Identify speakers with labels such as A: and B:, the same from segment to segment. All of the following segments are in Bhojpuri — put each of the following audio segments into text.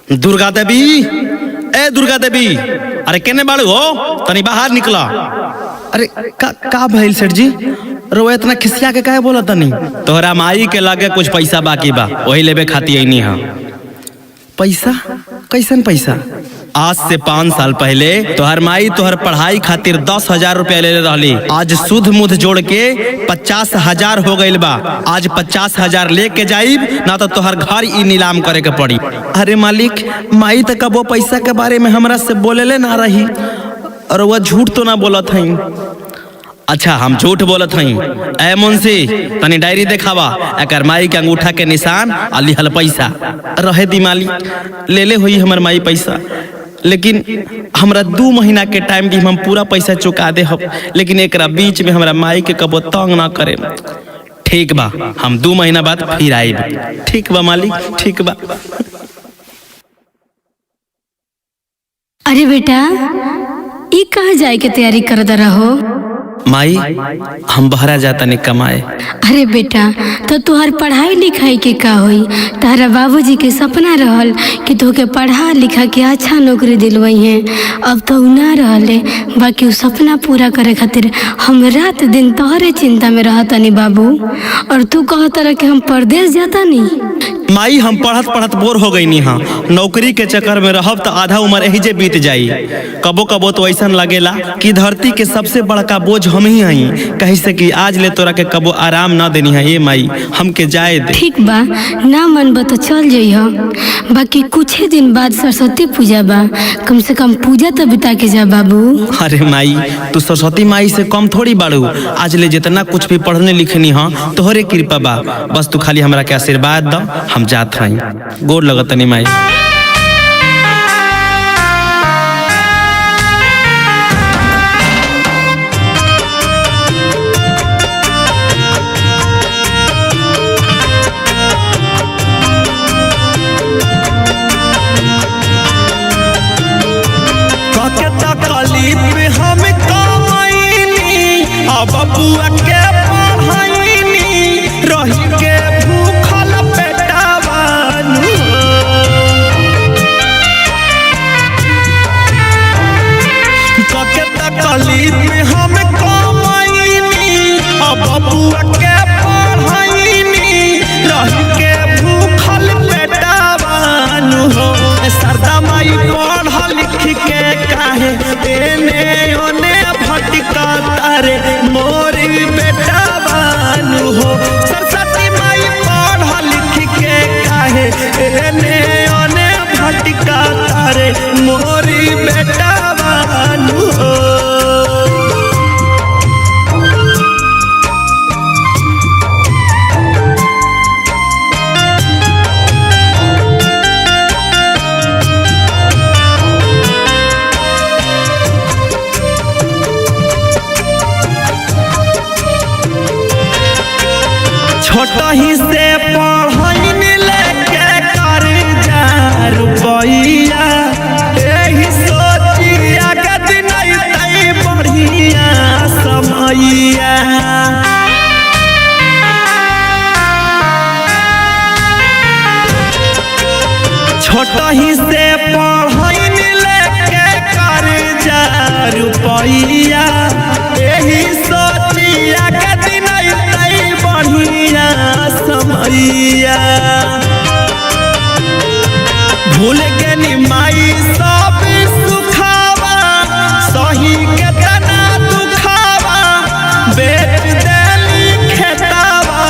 A: दुर्गा देवी, ए दुर्गा देवी, अरे केने बाड़ू हो, तनी बाहर निकला। अरे का का भइल सेठ जी, रोए इतना खिसिया के काहे बोला तनी? तोहरा माई के लगे कुछ पैसा बाकी बा, वही लेबे खाती आईनी। हां पैसा? कैसन पैसा? आज से 5 साल पहले तोहर माई तोहर पढ़ाई खातिर 10,000 रुपया ले रहली। आज सुध मुध जोड़ के 50,000 हो गइल बा। आज 50,000 लेके जाइब ना तो तोहर घर ई नीलाम करे के पड़ी। अरे मालिक, माई तो कबो पैसा के बारे में हमरा से बोलेले ना रही और वह झूठ तो ना बोलत हई। अच्छा, हम झूठ बोलत हई? ए मुंशी, तनी डायरी देखावा, एकर माई के अंगूठा के निशान आ लिहल पैसा। रहे दी मालिक, ले ले होई हमर माई पैसा, लेकिन हमरा 2 महीना के टाइम दी, हम पूरा पैसा चुका दे हब, लेकिन एकरा बीच में हमरा माई के कबो तंग ना करे। ठीक बा, हम 2 महीना बाद फिर आइब। ठीक बा मालिक, ठीक बा।
B: अरे बेटा, ई कहाँ जाए के तैयारी करत रहो?
A: माई, हम बहरा जाता नहीं कमाए।
B: अरे बेटा, तो तुहार पढ़ाई लिखाई के का होई? तारा बाबूजी के सपना रहल कि तोहके पढ़ा लिखा के अच्छा नौकरी दिलवई हैं। अब तो उ ना रहले, बाकी उ सपना पूरा करे खातिर हम रात दिन तोहरे चिंता में रहतनी बाबू, और तू कहत रह कि हम परदेश जातानी।
A: माई, हम पढ़त पढ़त बोर हो गई। हाँ, नौकरी के चक्कर में रहब तो आधा उम्र यही जे बीत जाई। कबो कबो तो ऐसा लगेला कि धरती के सबसे बड़का बोझ हम ही हई, कहीं से कि आज ले तोरा के कबो आराम ना देनी है। ये माई, हमके जाए दे।
B: ठीक बा, ना मन तो चल जइह, बाकी कुछ ही दिन बाद सरस्वती पूजा बा, कम से कम पूजा तो बिता के जा बाबू।
A: अरे माई, तू सरस्वती माई से कम थोड़ी बाड़ू। आज ले जितना कुछ भी पढ़ने लिखनी हाँ, तोहरे कृपा बा। बस तू खाली हमरा के आशीर्वाद द, हम जात हई। गोर लगतनी माई।
C: कके तकलीफ हम कमैनी, अब बबुआ के पढ़ैनी, रही के भूखल पेटावानू। कके तकलीफ हम कमैनी, अब बबुआ के पढ़ैनी, रही के भूखल पेटावानू हो। सरदा माई, पढ़ लिख के काहे एने ओने भटका तारे मोरी बेटा बानू हो? सरस्वती माई, पढ़ लिख के काहे एने ओने भटका तारे मोरी बेटा बानू हो? छोट ही से पढ़ैन लेके कर जा रुपैया, एही सोचिया के दिन अइतै बढ़िया समैया। छोट ही से पढ़ैन लेके कर जा रुपैया, एही सोचिया के दिन अइतै बढ़िया समैया। भूल गेली माई सब सुखावा, सही के तना दुखावा, बेच देली खेतावा।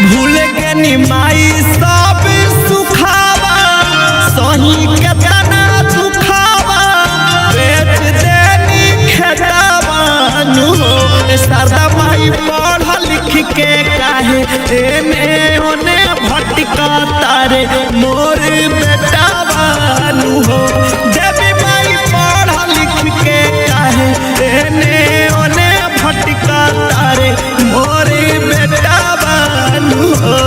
C: भूल गेली माई सब सुखावा, सही के तना दुखावा, बेच देली खेतावा हो। शारदा माई, पढ़ लिख के काहे एने ओने भटका तारे मोर बेटा बानू हो? देवी माई, पढ़ लिख के काहे एने ओने भटका तारे मोर बेटा बानू हो?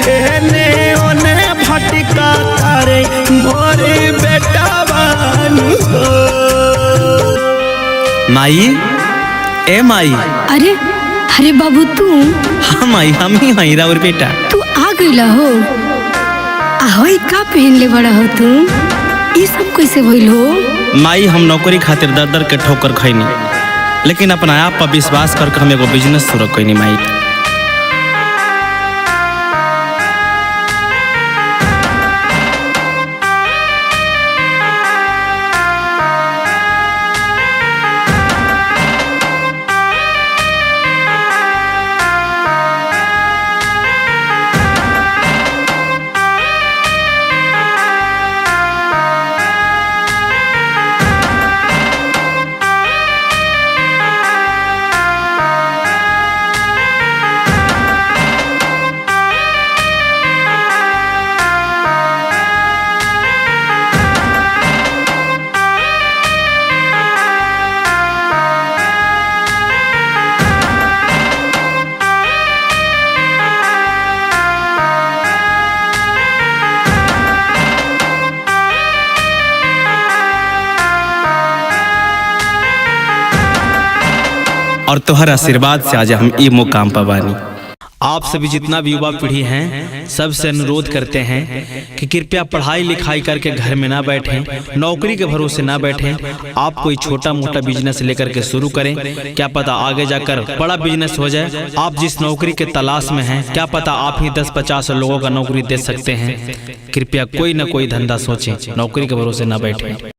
C: एने ओने भटका तारे मोरे बेटा बानू हो।
A: माई, ए माई।
B: अरे अरे बाबू तू?
A: हाँ माई, हम ही हई राउर बेटा।
B: तू आ गइला हो? आ होई का पहन ले बड़ा हो तू? ई सब कैसे भइल हो?
A: माई, हम नौकरी खातिर दर दर के ठोकर खैनी, लेकिन अपना आप पर विश्वास करके हम एगो बिजनेस शुरू कैनी माई। और तोहर आशीर्वाद से आज हम ई मुकाम पर बानी। आप सभी जितना भी युवा पीढ़ी हैं, सबसे अनुरोध करते हैं कि कृपया पढ़ाई लिखाई करके घर में ना बैठें, नौकरी के भरोसे ना बैठें। आप कोई छोटा मोटा बिजनेस लेकर के शुरू करें, क्या पता आगे जाकर बड़ा बिजनेस हो जाए। आप जिस नौकरी के तलाश में हैं, क्या पता आप ही 10-50 लोगों का नौकरी दे सकते हैं। कृपया कोई ना कोई धंधा सोचें, नौकरी के भरोसे ना बैठें।